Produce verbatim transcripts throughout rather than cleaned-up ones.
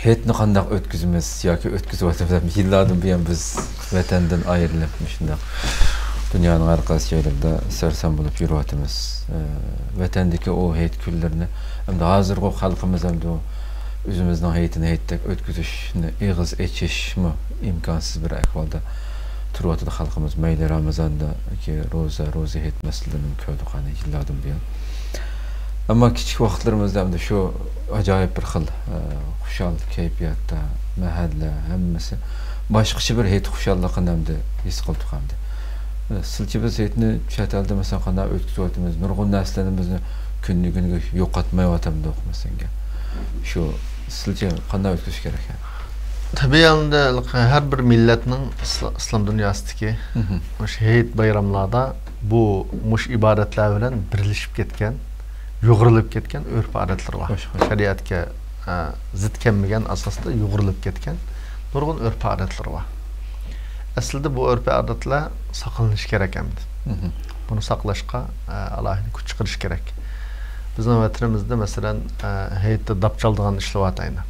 ھېيتنى قانداق ئۆتكۈزىمىز ياكى ئۆتكۈزۈۋاتىمىز؟ يىللاردىن بۇيان بىز ۋەتەندىن ئايرىلىپ، مۇشۇنداق دۇنيانىڭ ھەر قايسى جايلىرىدا سەرسان بولۇپ يۈرۈۋاتىمىز. ئە، ۋەتەندىكى ئۇ ھېيت كۈنلىرىنى، ئەمدى ھازىرغۇ خەلقىمىز ئەمدى ئۇ ئۆزىمىزنىڭ ھېيتىنى ھېيتتەك ئۆتكۈزۈشنى ئېغىز ئېچىشمۇ ئىمكانسىز بىر ئەھۋالدا تۇرۇۋاتىدۇ خەلقىمىز. مەيلى رامىزاندىكى روزا، روزا ھېيت مەسىلىلىرىنى كۆردۇق ئەنە يىللاردىن بۇيان. ئەمما كىچىك ۋاقىتلىرىمىزدا ئەمدى شۇ ئاجايىپ بىر خىل، ئە، خۇشال كەيپىياتتا، مەھەللە ھەممىسى باشقىچە بىر ھېيت خۇشاللىقىنى ئەمدى ھېس قىلدۇق ئەمدى. ئە، سىلچە بىز ھېيتنى چەت ئەلدە مەسىلەن قانداق ئۆتكۈزۈۋاتىمىز، نۇرغۇن نەرسىلىرىمىزنى كۈندىن كۈنگە يوقاتمايۋاتامدۇق مەسىلەن. شۇ سىلچە قانداق ئۆتكۈزۈش كېرەك؟ تەبىئىي ھالدا ھەر بىر مىللەتنىڭ ئىسلا-، ئىسلام دۇنياسىدىكى مۇشۇ ھېيت بايراملاردا بۇ مۇشۇ ئىبادەتلەر بىلەن بىرلىشىپ كەتكەن، يۇغۇرۇلۇپ كەتكەن ئۆرپ-ئادەتلىرى بار. خوش، خوش. شەرىئەتكە، ئە، زىت كەلمىگەن ئاساستا يۇغۇرۇلۇپ كەتكەن نۇرغۇن ئۆرپ-ئادەتلىرى بار. ئەسلىدە بۇ ئۆرپ-ئادەتلەر ساقلىنىشى كېرەك ئەمدى. بۇنى ساقلاشقا، ئە، ئالاھىدە كۈچ چىقىرىش كېرەك. بىزنىڭ ۋەتىنىمىزدە، مەسىلەن، ئە، ھېيتتا داپ چالىدىغان ئىشلار بار ئەينى.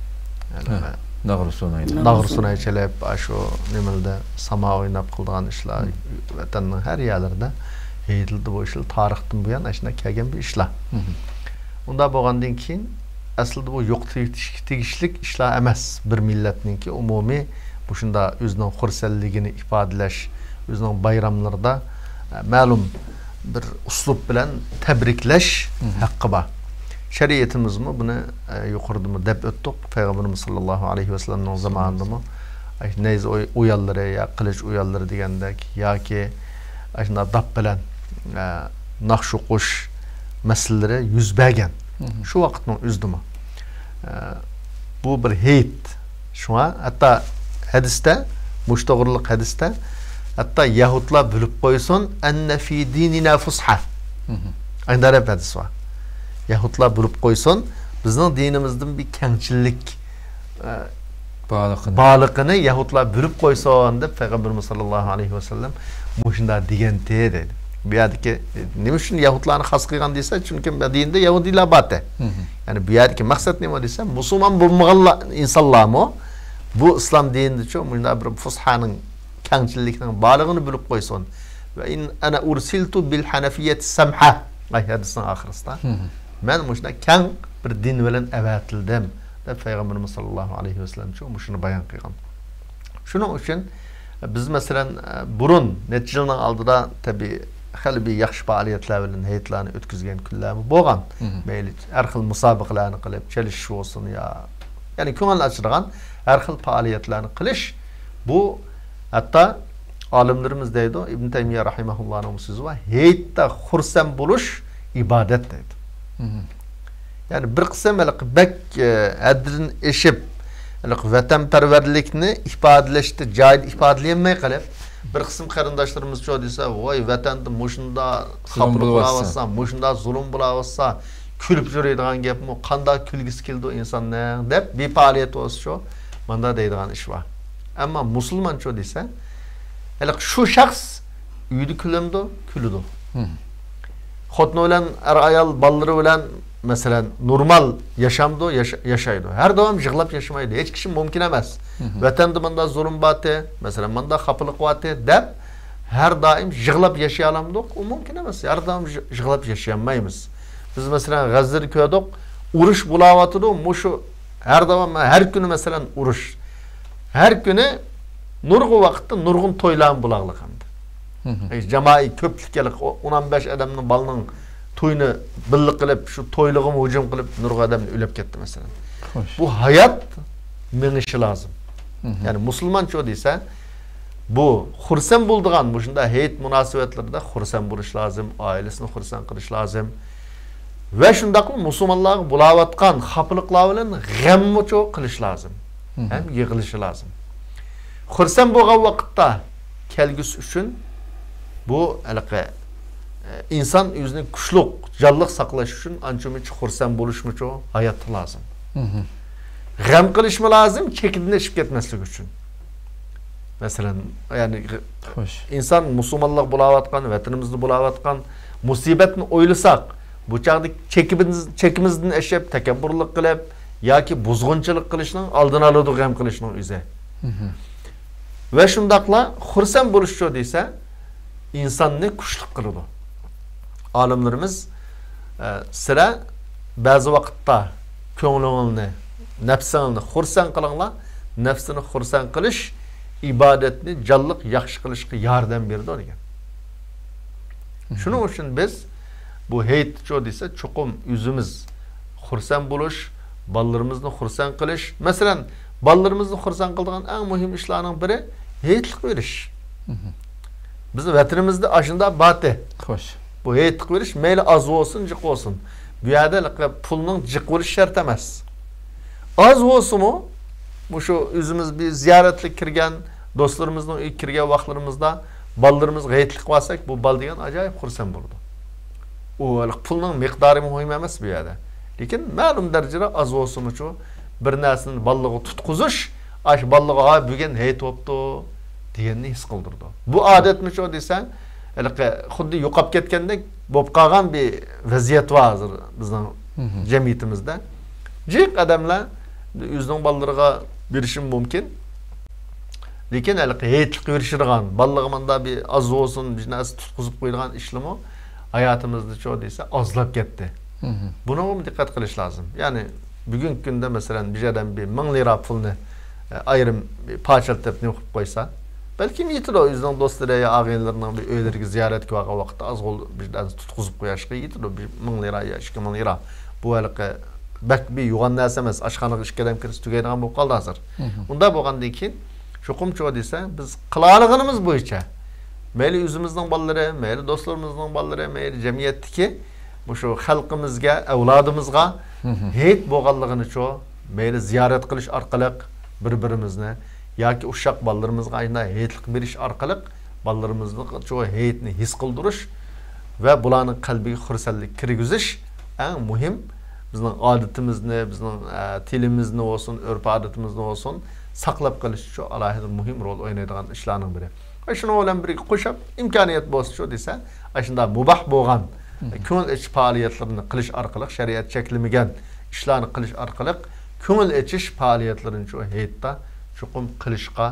يەنى ھە، ناغرا سۇنايدۇ. ناغرا سۇناي چېلىپ، ئاشۇ نېمىلدە ساما ئويناپ قىلىدىغان ئىشلار، ۋەتەننىڭ ھەر يەرلىرىدە ھېيتلىرىدا بۇ ئىشلار تارىختىن بۇيان ئاشۇنداق كەلگەن بىر ئىشلار. ئۇنداق بولغاندىن كېيىن، ئەسلىدە بۇ يوقىتىۋېتىشكە تېگىشلىك ئىشلار ئەمەس. بىر مىللەتنىڭكى ئومۇمىي مۇشۇنداق ئۆزىنىڭ خۇرسەنلىكىنى ئىپادىلەش، ئۆزىنىڭ بايراملىرىدا، ئە، مەلۇم بىر ئۇسلۇب بىلەن تەبرىكلەش ھەققى بار. شەرىئىتىمىزمۇ بۇنى، ئە، يۇقىرىدىمۇ دەپ ئۆتتۇق. پەيغەمبىرىمىز ساللاللاھۇ ئەلەيھى ۋەسەللەمنىڭ زامانىدىمۇ، ئە، نەيزە ئوي-، ئويۇنلىرى يا قىلىچ ئويۇنلىرى دېگەندەك ياكى ئاشۇنداق داپ بىلەن، ئە، ناخشا ئوقۇش مەسىلىلىرى يۈز بەرگەن. شۇ ۋاقىتنىڭ ئۆزىدىمۇ. ئە، بۇ بىر ھېيت. شۇڭا ھەتتا ھەدىستە، مۇشۇ توغرىلىق ھەدىستە، ھەتتا يەھۇدلار بىلىپ قويسۇن، «أن في ديننا فسحة». ئايدارەپ ھەدىس بار. يەھۇدلار بىلىپ قويسۇن، بىزنىڭ دىنىمىزدىن بىر كەڭچىللىك، ئە، بارلىقىنى. بارلىقىنى يەھۇدلار بىلىپ قويسۇن، دەپ پەيغەمبىرىمىز ساللاللاھۇ ئەلەيھى ۋەسەللەم مۇشۇنداق دېگەنتى، دەيدۇ. بۇ يەردىكى، نېمە ئۈچۈن يەھۇدلارنى خاس قىلغان دېسە، چۈنكى مەدىنىدە يەھۇدىيلار بارتى. يەنى بۇ يەردىكى مەقسەت نېمە دېسە، مۇسۇلمان بولمىغانلار، ئىنسانلارمۇ بۇ ئىسلام دىنىدىچۇ مۇشۇنداق بىر فۇسھانىڭ، كەڭچىللىكنىڭ بارلىقىنى بىلىپ قويسۇن. «وإن أنا أرسلت بالحنفية السمحة». ئاي، ھەدىسنىڭ ئاخىرىسىدا، مەن مۇشۇنداق كەڭ بىر دىن بىلەن ئەۋەتىلدىم، دەپ پەيغەمبىرىمىز ساللاللاھۇ ئەلەيھى ۋەسەللەم شۇ، مۇشۇنى بايان قىلغان. شۇنىڭ ئۈچۈن بىز، مەسىلەن، بۇرۇن نەچچە يىلنىڭ ئالدىدا، تەبىئىي، خېلى بىر ياخشى پائالىيەتلەر بىلەن ھېيتلارنى ئۆتكۈزگەن كۈنلەرمۇ بولغان. مەيلى، ھەر خىل مۇسابىقىلەرنى قىلىپ، چېلىشىش بولسۇن يا، يەنى كۆڭۈل ئاچىدىغان ھەر خىل پائالىيەتلەرنى قىلىش، بۇ ھەتتا ئالىملىرىمىز دەيدۇ، ئىبن تەيمىيە رەھىمەھۇللانىڭ سۆزى بار، «ھېيتتا خۇرسەن بولۇش ئىبادەت» دەيدۇ. يەنى بىر قىسىم ھېلىقى بەك، ئە، ھەددىدىن ئېشىپ، ھېلىقى ۋەتەنپەرۋەرلىكنى ئىپادىلەشتە جايىدا ئىپادىلىيەلمەي قېلىپ، بىر قىسىم قېرىنداشلىرىمىزچۇ دېسە، «ۋاي، ۋەتەندە مۇشۇنداق خاپىلىق بولاۋاتسا، مۇشۇنداق زۇلۇم بولاۋاتسا، كۈلۈپ يۈرىدىغان گەپمۇ، قانداق كۈلگۈسى كېلىدۇ ئىنساننىڭ؟» دەپ، بىر پائالىيەت بولسىچۇ، ماندا دەيدىغان ئىش بار. ئەمما مۇسۇلمانچۇ دېسە، ھېلىقى شۇ شەخس ئۆيىدە كۈلەمدۇ؟ كۈلىدۇ. خوتۇنى بىلەن ئەر-ئايال، بالىلىرى بىلەن، مەسىلەن، نورمال ياشامدۇ؟ ياشا-، ياشايدۇ. ھەر داۋام يىغلاپ ياشىمايدۇ. ھېچ كىشى مۇمكىن ئەمەس. ۋەتەندە ماندا زۇلۇم بارتى، مەسىلەن، ماندا خاپىلىق بارتى دەپ، ھەر دائىم يىغلاپ ياشىيالامدۇق؟ ئۇ مۇمكىن ئەمەس. ھەر دائىم يىغ-، يىغلاپ ياشىيالمايمىز. بىز، مەسىلەن، غەززىدە كۆردۇق، ئۇرۇش بولاۋاتىدۇ، مۇشۇ ھەر داۋام، ھەر كۈنى، مەسىلەن، ئۇرۇش. ھەر كۈنى نۇرغۇن ۋاقىتتا نۇرغۇن تويلارمۇ بولاغلىق ئەمدى. ئەي، جامائىي كۆپلۈك كېلىق، ئو-، ئون بەش ئادەمنىڭ بالىنىڭ تويىنى بىللە قىلىپ، شۇ تويلىغىمۇ ھۇجۇم قىلىپ، نۇرغۇن ئادەم ئۆلۈپ كەتتى، مەسىلەن. خوش. بۇ ھايات مېڭىشى لازىم. يەنى مۇسۇلمانچۇ دېسە، بۇ خۇرسەن بولىدىغان مۇشۇنداق ھېيت مۇناسىۋەتلىرىدە خۇرسەن بولۇش لازىم، ئائىلىسىنى خۇرسەن قىلىش لازىم. ۋە شۇنداقلا مۇسۇلمانلارغا بولاۋاتقان خاپىلىقلار بىلەن غەممۇچۇ قىلىش لازىم. ھەم يىغلىشى لازىم. خۇرسەن بولغان ۋاقىتتا كەلگۈسى ئۈچۈن بۇ ھېلىقى، ئە، ئىنسان ئۆزىنى كۈچلۈك، جانلىق ساقلاش ئۈچۈن ئانچە مۇنچە خۇرسەن بولۇشمۇچۇ ھاياتتا لازىم. غەم قىلىشمۇ لازىم، چېكىدىن ئېشىپ كەتمەسلىك ئۈچۈن. مەسىلەن، يەنى، خوش. ئىنسان مۇسۇلمانلار بولاۋاتقان، ۋەتىنىمىزدە بولاۋاتقان مۇسىبەتنى ئويلىساق، بۇ چاغدا چېكىمىز-، چېكىمىزدىن ئېشىپ، تەكەببۇرلۇق قىلىپ، ياكى بۇزغۇنچىلىق قىلىشنىڭ ئالدىنى ئالىدۇ، غەم قىلىشنىڭ ئۆزى. ۋە شۇنداقلا خۇرسەن بولۇشچۇ دېسە، ئىنساننى كۈچلۈك قىلىدۇ. ئالىملىرىمىز، ئە، سىلەر بەزى ۋاقىتتا كۆڭلۈڭلارنى، نەپسىڭلارنى خۇرسەن قىلىڭلار، نەپسىنى خۇرسەن قىلىش ئىبادەتنى جانلىق ياخشى قىلىشقا ياردەم بېرىدۇ دېگەن. شۇنىڭ ئۈچۈن بىز بۇ ھېيتچۇ دېسە، چوقۇم ئۆزىمىز خۇرسەن بولۇش، بالىلىرىمىزنى خۇرسەن قىلىش. مەسىلەن، بالىلىرىمىزنى خۇرسەن قىلىدىغان ئەڭ مۇھىم ئىشلارنىڭ بىرى ھېيتلىق بېرىش. بىزنىڭ ۋەتىنىمىزدە ئاشۇنداق باتى. خوش. بۇ ھېيتلىق بېرىش مەيلى ئاز بولسۇن، جىق بولسۇن. بۇ يەردە ھېلىقى پۇلنىڭ جىق بولۇشى شەرت ئەمەس. ئاز بولسىمۇ، مۇشۇ ئۆزىمىز بىر زىيارەتلىك كىرگەن، دوستلىرىمىزنىڭ ئۆيىگە كىرگەن ۋاقىتلىرىمىزدا بالىلىرىمىزغا ھېيتلىق بەرسەك، بۇ بالا دېگەن ئاجايىپ خۇرسەن بولىدۇ. ئۇ ھېلىقى پۇلنىڭ مىقدارى مۇھىم ئەمەس بۇ يەردە. لېكىن مەلۇم دەرىجىدە ئاز بولسىمۇچۇ، بىر نەرسىنى بالىلىرىغا تۇتقۇزۇش، ئاشۇ بالىلىرىغا، «ھا، بۈگۈن ھېيت بوپتۇ» دېگەننى ھېس قىلدۇرىدۇ. بۇ ئادەتمىچۇ دېسەڭ، ھېلىقى خۇددى يوقاپ كەتكەندەك بولۇپ قالغان بىر ۋەزىيەت بار ھازىر بىزنىڭ جەمئىيىتىمىزدە. جىق ئادەملەر ئۆزىنىڭ بالىلىرىغا بېرىشىمۇ مۇمكىن. لېكىن ھېلىقى ھېيتلىق بېرىشىدىغان، بالىلىرىغا مۇنداق بىر ئاز بولسۇن، بىر نەرسە تۇتقۇزۇپ قويىدىغان ئىشلىمۇ ھاياتىمىزدىچۇ دېسە ئازلاپ كەتتى. بۇنىڭغىمۇ دىققەت قىلىش لازىم. يەنى بۈگۈنكى كۈندە، مەسىلەن، بىر ئادەم بىر مىڭ لىرا پۇلنى، ئە، ئايرىم بىر پاچىلىتىپ نېمە قىلىپ قويسا، بەلكىم يېتىدۇ، ئۆزىنىڭ دوستلىرى يا ئاغىنىلىرىنىڭ بىر ئۆيلىرىگە زىيارەتكە بارغان ۋاقىتتا ئاز قول بىر نەرسە تۇتقۇزۇپ قويۇشقا يېتىدۇ، بىر مىڭ لىرا يا ئىككى مىڭ لىرا. بۇ ھېلىقى بەك بىر يوغان نەرسە ئەمەس، ئاشخانىغا ئىككى ئادەم كىرسە تۈگەيدىغان بولۇپ قالدى ھازىر. ئۇنداق بولغاندىن كېيىن، چوقۇمچۇ دېسە، بىز قىلالىغىنىمىز بويىچە، مەيلى ئۆزىمىزنىڭ بالىلىرى، مەيلى دوستلىرىمىزنىڭ بالىلىرى، مەيلى جەمئىيەتتىكى مۇشۇ خەلقىمىزگە، ئەۋلادىمىزغا ھېيت بولغانلىقىنىچۇ، مەيلى زىيارەت قىلىش ئارقىلىق بىر-بىرىمىزنى ياكى ئۇششاق بالىلىرىمىزغا ئاشۇنداق ھېيتلىق بېرىش ئارقىلىق بالىلىرىمىزغىچۇ ھېيتنى ھېس قىلدۇرۇش ۋە بۇلارنىڭ قەلبىگە خۇرسەنلىك كىرگۈزۈش ئەڭ مۇھىم، بىزنىڭ ئادىتىمىزنى، بىزنىڭ، ئە، تىلىمىزنى بولسۇن، ئۆرپ-ئادىتىمىزنى بولسۇن ساقلاپ قېلىشىچۇ ئالاھىدە مۇھىم رول ئوينايدىغان ئىشلارنىڭ بىرى. ۋە شۇنىڭ بىلەن بىرگە قوشۇپ، ئىمكانىيەت بولسىچۇ دېسە، ئاشۇنداق مۇباھ بولغان، كۆڭۈل ئېچىش پائالىيەتلىرىنى قىلىش ئارقىلىق، شەرىئەت چەكلىمىگەن ئىشلارنى قىلىش ئارقىلىق، كۆڭۈل ئېچىش پائالىيەتلىرىنىچۇ ھېيتتا چوقۇم قىلىشقا،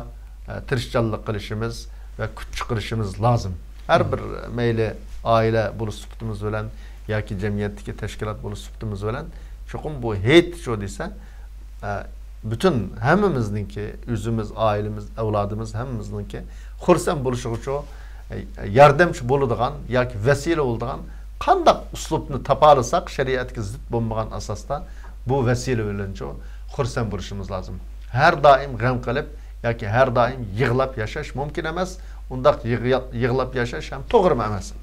ئە، تىرىشچانلىق قىلىشىمىز ۋە كۈچ چىقىرىشىمىز لازىم. ھەر بىر، مەيلى ئائىلە بولۇش سۈپىتىمىز بىلەن ياكى جەمئىيەتتىكى تەشكىلات بولۇش سۈپىتىمىز بىلەن چوقۇم بۇ ھېيتچۇ دېسە، ئە، پۈتۈن ھەممىمىزنىڭكى، ئۆزىمىز، ئائىلىمىز، ئەۋلادىمىز، ھەممىمىزنىڭكى خۇرسەن بولۇشىغىچۇ، ئە، ياردەمچى بولىدىغان ياكى ۋەسىلە بولىدىغان قانداق ئۇسلۇبنى تاپالىساق، شەرىئەتكە زىت بولمىغان ئاساستا بۇ ۋەسىلە بىلەنچۇ خۇرسەن بولۇشىمىز لازىم. ھەر دائىم غەم قىلىپ ياكى ھەر دائىم يىغلاپ ياشاش مۇمكىن ئەمەس. ئۇنداق يىغ-، يىغلاپ ياشاش ھەم توغرىمۇ ئەمەس.